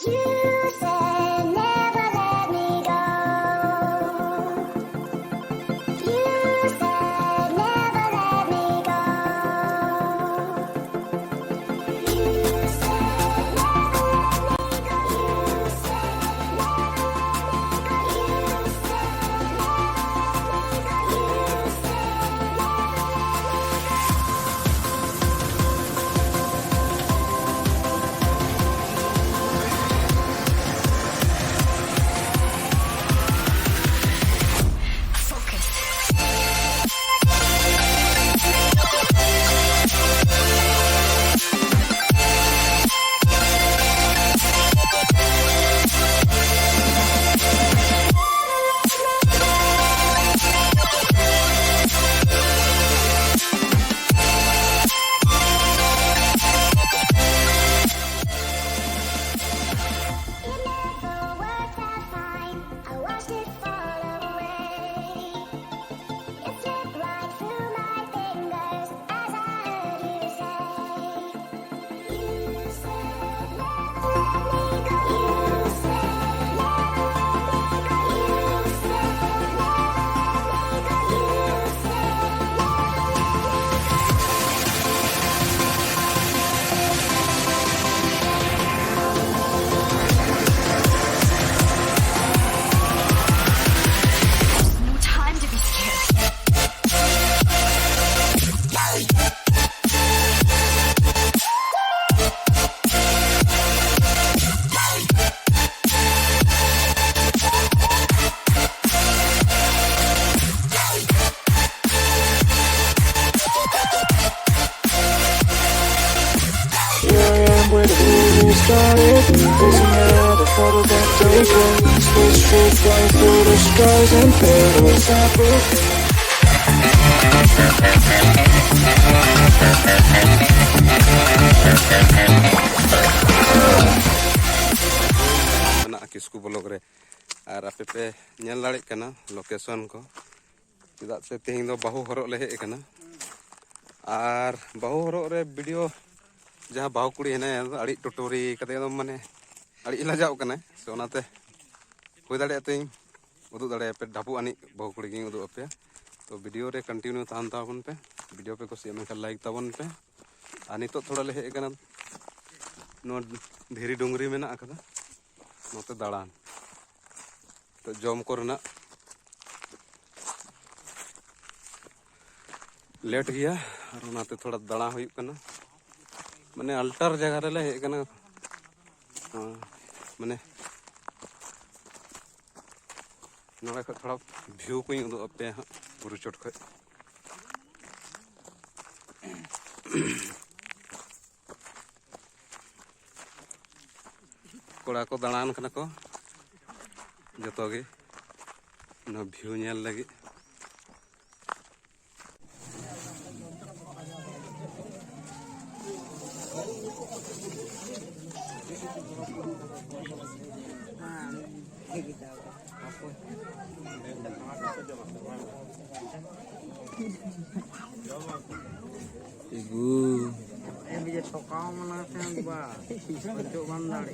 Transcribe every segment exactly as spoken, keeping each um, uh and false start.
You said never let me go. You said never let me go. You said never let me go. You said never let me go. You said never let me go. You said never let me go. It never worked out fine. I watched it fall away. It slipped right through my fingers as I heard you say, "You said never let me go." You said never let me go. You said never let me go. You said never let me go. No time to be scared. Here I am where the movie started. Looking at all the photos and photos. Space trip flying through the skies and petals apple. ᱢᱮᱱᱟᱜᱼᱟ ᱠᱤᱥᱠᱩ blog ᱨᱮ᱾ ᱟᱨ ᱟᱯᱮ ᱯᱮ ᱧᱮᱞ ᱫᱟᱲᱮᱭᱟᱜ ᱠᱟᱱᱟ location ᱠᱚ, ᱪᱮᱫᱟᱜ ᱥᱮ ᱛᱮᱦᱮᱧ ᱫᱚ ᱵᱟᱹᱦᱩ ᱦᱚᱨᱚᱜ ᱞᱮ ᱦᱮᱡ ᱟᱠᱟᱱᱟ᱾ ᱟᱨ ᱵᱟᱹᱦᱩ ᱦᱚᱨᱚᱜ ᱨᱮ ᱵᱷᱤᱰᱤᱭᱳ, ᱡᱟᱦᱟᱸ ᱵᱟᱹᱦᱩ ᱠᱩᱲᱤ ᱦᱮᱱᱟᱭᱟ, ᱟᱹᱰᱤ ᱴᱩᱴᱩᱨᱤ ᱠᱟᱛᱮ ᱮᱠᱫᱚᱢ ᱢᱟᱱᱮ ᱟᱹᱰᱤ ᱞᱟᱡᱟᱣ ᱠᱟᱱᱟᱭ, ᱥᱮ ᱚᱱᱟᱛᱮ ᱦᱩᱭ ᱫᱟᱲᱮᱭᱟᱜ ᱛᱤᱧ ᱩᱫᱩᱜ ᱫᱟᱲᱮᱭᱟᱯᱮ, ᱰᱷᱟᱵᱩᱜ ᱟᱹᱱᱤᱡ ᱵᱟᱹᱦᱩ ᱠᱩᱲᱤ ᱜᱤᱧ ᱩᱫᱩᱜ ᱟᱯᱮᱭᱟ᱾ ᱛᱚ ᱵᱷᱤᱰᱤᱭᱳ ᱨᱮ ᱠᱚᱱᱴᱤᱱᱤᱭᱩ ᱛᱟᱦᱮᱱ ᱛᱟᱵᱚᱱ ᱯᱮ᱾ ᱵᱷᱤᱰᱤᱭᱳ ᱯᱮ ᱠᱩᱥᱤᱭᱟᱜ ᱢᱮᱱᱠᱷᱟᱱ ᱞᱟᱭᱤᱠ ᱛᱟᱵᱚᱱ ᱯᱮ᱾ ᱟᱨ ᱱᱤᱛᱚᱜ ᱛᱷᱚᱲᱟ ᱞᱮ ᱦᱮᱡ ᱟᱠᱟᱱᱟ ᱱᱚᱣᱟ ᱫᱷᱤᱨᱤ ᱰᱩᱝᱨᱤ ᱢᱮᱱᱟᱜ ᱟᱠᱟᱫᱟ ᱱᱚᱛᱮ ᱫᱟᱬᱟᱱ᱾ ᱛᱚ ᱡᱚᱢ ᱠᱚᱨᱮᱱᱟᱜ ᱞᱮᱴ ᱜᱮᱭᱟ, ᱟᱨ ᱚᱱᱟᱛᱮ ᱛᱷᱚᱲᱟ ᱫᱟᱬᱟ ᱦᱩᱭᱩᱜ ᱠᱟᱱᱟ᱾ ᱢᱟᱱᱮ ᱟᱞᱴᱟᱨ ᱡᱟᱭᱜᱟ ᱨᱮᱞᱮ ᱦᱮᱡ ᱟᱠᱟᱱᱟ᱾ ᱦᱮᱸ, ᱢᱟᱱᱮ ᱱᱚᱰᱮ ᱠᱷᱚᱡ ᱛᱷᱚᱲᱟ ᱵᱷᱤᱭᱩ ᱠᱚᱧ ᱩᱫᱩᱜ ᱟᱯᱮᱭᱟ ᱦᱟᱸᱜ ᱵᱩᱨᱩ ᱪᱚᱴ ᱠᱷᱚᱡ᱾ ᱠᱚᱲᱟ ᱠᱚ ᱫᱟᱬᱟᱱ ᱠᱟᱱᱟ ᱠᱚ ᱡᱚᱛᱚ ᱜᱮ ᱱᱚᱣᱟ ᱵᱷᱤᱭᱩ ᱧᱮᱞ ᱞᱟᱹᱜᱤᱫ᱾ ᱤᱜᱩ᱾ ᱮ ᱵᱤᱡᱮ ᱴᱷᱚᱠᱟᱣ ᱢᱟᱱᱟ ᱥᱮ ᱵᱟ? ᱯᱟᱸᱪᱚ ᱵᱟᱝ ᱫᱟᱲᱮ᱾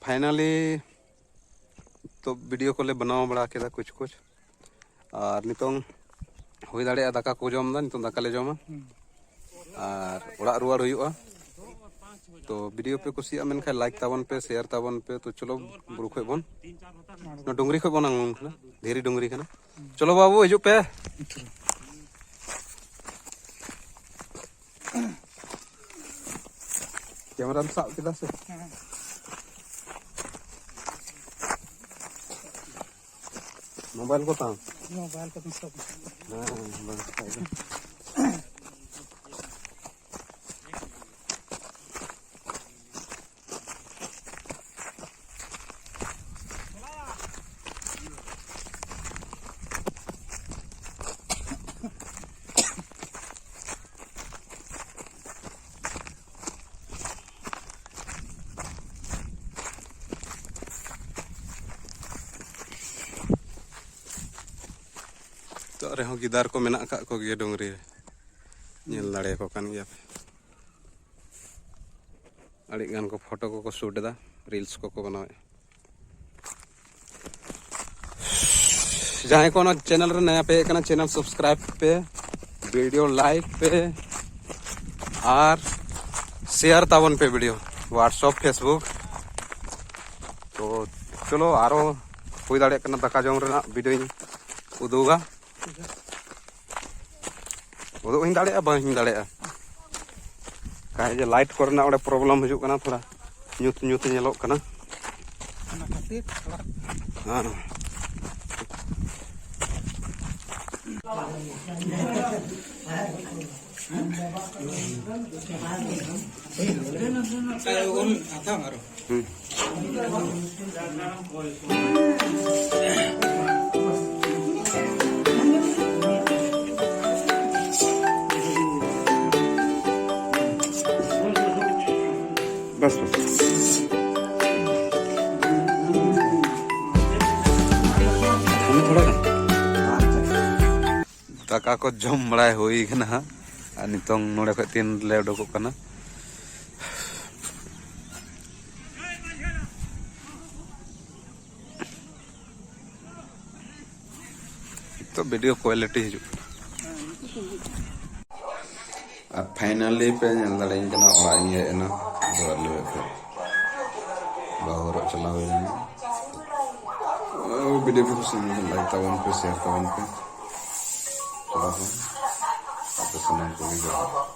ᱯᱷᱟᱭᱱᱟᱞᱤ ᱛᱚ ᱵᱷᱤᱰᱤᱭᱳ ᱠᱚᱞᱮ ᱵᱮᱱᱟᱣ ᱵᱟᱲᱟ ᱠᱮᱫᱟ ᱠᱩᱪ ᱠᱩᱪ, ᱟᱨ ᱱᱤᱛᱚᱝ ᱦᱩᱭ ᱫᱟᱲᱮᱭᱟᱜᱼᱟ ᱫᱟᱠᱟ ᱠᱚ ᱡᱚᱢ ᱮᱫᱟ, ᱱᱤᱛᱚᱝ ᱫᱟᱠᱟ ᱞᱮ ᱡᱚᱢᱟ ᱟᱨ ᱚᱲᱟᱜ ᱨᱩᱣᱟᱹᱲ ᱦᱩᱭᱩᱜᱼᱟ᱾ ᱛᱚ ᱵᱷᱤᱰᱤᱭᱳ ᱯᱮ ᱠᱩᱥᱤᱭᱟᱜᱼᱟ ᱢᱮᱱᱠᱷᱟᱱ ᱞᱟᱭᱤᱠ ᱛᱟᱵᱚᱱ ᱯᱮ, ᱥᱮᱭᱟᱨ ᱛᱟᱵᱚᱱ ᱯᱮ᱾ ᱛᱚ ᱪᱚᱞᱚ ᱵᱩᱨᱩ ᱠᱷᱚᱡ ᱵᱚᱱ, ᱱᱚᱣᱟ ᱰᱩᱝᱨᱤ ᱠᱷᱚᱡ ᱵᱚᱱ ᱟᱬᱜᱚᱱ ᱠᱟᱱᱟ, ᱫᱷᱤᱨᱤ ᱰᱩᱝᱨᱤ ᱠᱟᱱᱟ᱾ ᱪᱚᱞᱚ ᱵᱟᱹᱵᱩ, ᱦᱤᱡᱩᱜ ᱯᱮ᱾ ᱠᱮᱢᱮᱨᱟᱢ ᱥᱟᱵ ᱠᱮᱫᱟ ᱥᱮ? ᱢᱳᱵᱟᱭᱤᱞ ᱠᱚ ᱛᱟᱢ? ᱢᱳᱵᱟᱭᱤᱞ ᱠᱚ ᱥᱟᱵ᱾ ᱦᱮᱸ, ᱦᱮᱸ, ᱢᱳᱵᱟᱭᱤᱞ ᱠᱚ ᱥᱟᱵ ᱫᱟ᱾ ᱱᱤᱛᱚᱜ ᱨᱮᱦᱚᱸ ᱜᱤᱫᱟᱹᱨ ᱠᱚ ᱢᱮᱱᱟᱜ ᱟᱠᱟᱫ ᱠᱚᱜᱮᱭᱟ ᱰᱩᱝᱨᱤ ᱨᱮ, ᱧᱮᱞ ᱫᱟᱲᱮᱭᱟᱠᱚ ᱠᱟᱱ ᱜᱮᱭᱟ ᱯᱮ᱾ ᱟᱹᱰᱤ ᱜᱟᱱ ᱠᱚ ᱯᱷᱳᱴᱳ ᱠᱚᱠᱚ ᱥᱩᱴ ᱮᱫᱟ, ᱨᱤᱞᱥ ᱠᱚᱠᱚ ᱵᱮᱱᱟᱣᱮᱫᱼᱟ᱾ ᱡᱟᱦᱟᱸᱭ ᱠᱚ ᱚᱱᱟ ᱪᱮᱱᱮᱞ ᱨᱮ ᱱᱟᱭᱟ ᱯᱮ ᱦᱮᱡ ᱟᱠᱟᱱᱟ, ᱪᱮᱱᱮᱞ ᱥᱟᱵᱥᱠᱨᱟᱭᱤᱵ ᱯᱮ, ᱵᱷᱤᱰᱤᱭᱳ ᱞᱟᱭᱤᱠ ᱯᱮ ᱟᱨ ᱥᱮᱭᱟᱨ ᱛᱟᱵᱚᱱ ᱯᱮ ᱵᱷᱤᱰᱤᱭᱳ WhatsApp, Facebook᱾ ᱛᱚ ᱪᱚᱞᱚ, ᱟᱨᱚ ᱦᱩᱭ ᱫᱟᱲᱮᱭᱟᱜ ᱠᱟᱱᱟ ᱫᱟᱠᱟ ᱡᱚᱢ ᱨᱮᱱᱟᱜ ᱵᱷᱤᱰᱤᱭᱳᱧ ᱩᱫᱩᱜᱟ᱾ ᱩᱫᱩᱜ ᱦᱚᱧ ᱫᱟᱲᱮᱭᱟᱜᱼᱟ, ᱵᱟᱝ ᱦᱚᱧ ᱫᱟᱲᱮᱭᱟᱜᱼᱟ᱾ ᱠᱟᱦᱮ ᱡᱮ ᱞᱟᱭᱤᱴ ᱠᱚᱨᱮᱱᱟᱜ ᱚᱸᱰᱮ ᱯᱨᱚᱵᱞᱮᱢ ᱦᱤᱡᱩᱜ ᱠᱟᱱᱟ, ᱛᱷᱚᱲᱟ ᱧᱩᱛ ᱧᱩᱛ ᱧᱮᱞᱚᱜ ᱠᱟᱱᱟ᱾ ᱚᱱᱟ ᱠᱷᱟᱹᱛᱤᱨ ᱛᱷᱚᱲᱟ ᱦᱮᱸ᱾ ᱦᱩᱸ᱾ ᱵᱟᱥ, ᱵᱟᱥ᱾ ᱛᱷᱚᱲᱟ ᱜᱟᱱ᱾ ᱫᱟᱠᱟ ᱠᱚ ᱡᱚᱢ ᱵᱟᱲᱟᱭ ᱦᱩᱭ ᱠᱟᱱᱟ ᱦᱟᱸᱜ, ᱟᱨ ᱱᱤᱛᱚᱝ ᱱᱚᱰᱮ ᱠᱷᱚᱡ ᱛᱤᱱ ᱨᱮᱞᱮ ᱩᱰᱩᱠᱚᱜ ᱠᱟᱱᱟ᱾ ᱛᱚ ᱵᱷᱤᱰᱤᱭᱳ ᱠᱳᱣᱟᱞᱤᱴᱤ ᱦᱤᱡᱩᱜ ᱠᱟᱱᱟ᱾ ᱟᱨ ᱯᱷᱟᱭᱱᱟᱞᱤ ᱯᱮ ᱧᱮᱞ ᱫᱟᱲᱮᱭᱟᱹᱧ ᱠᱟᱱᱟ, ᱚᱲᱟᱜ ᱤᱧ ᱦᱮᱡ ᱮᱱᱟ᱾ ᱫᱚ ᱟᱞᱮ ᱵᱟᱦᱟ ᱦᱚᱨᱚᱜ ᱪᱟᱞᱟᱣ ᱦᱩᱭ ᱞᱮᱱᱟ᱾ ᱵᱷᱤᱰᱤᱭᱳ ᱠᱚ ᱠᱩᱥᱤ ᱞᱮᱱᱠᱷᱟᱱ ᱞᱟᱭᱤᱠ ᱛᱟᱵᱚᱱ ᱯᱮ, ᱥᱮᱭᱟᱨ ᱛᱟᱵᱚᱱ ᱯᱮ᱾ ᱪᱟᱞᱟᱣ ᱯᱮ, ᱟᱯᱮ ᱥᱟᱱᱟᱢ ᱠᱚᱜᱮ ᱡᱚᱦᱟᱨ᱾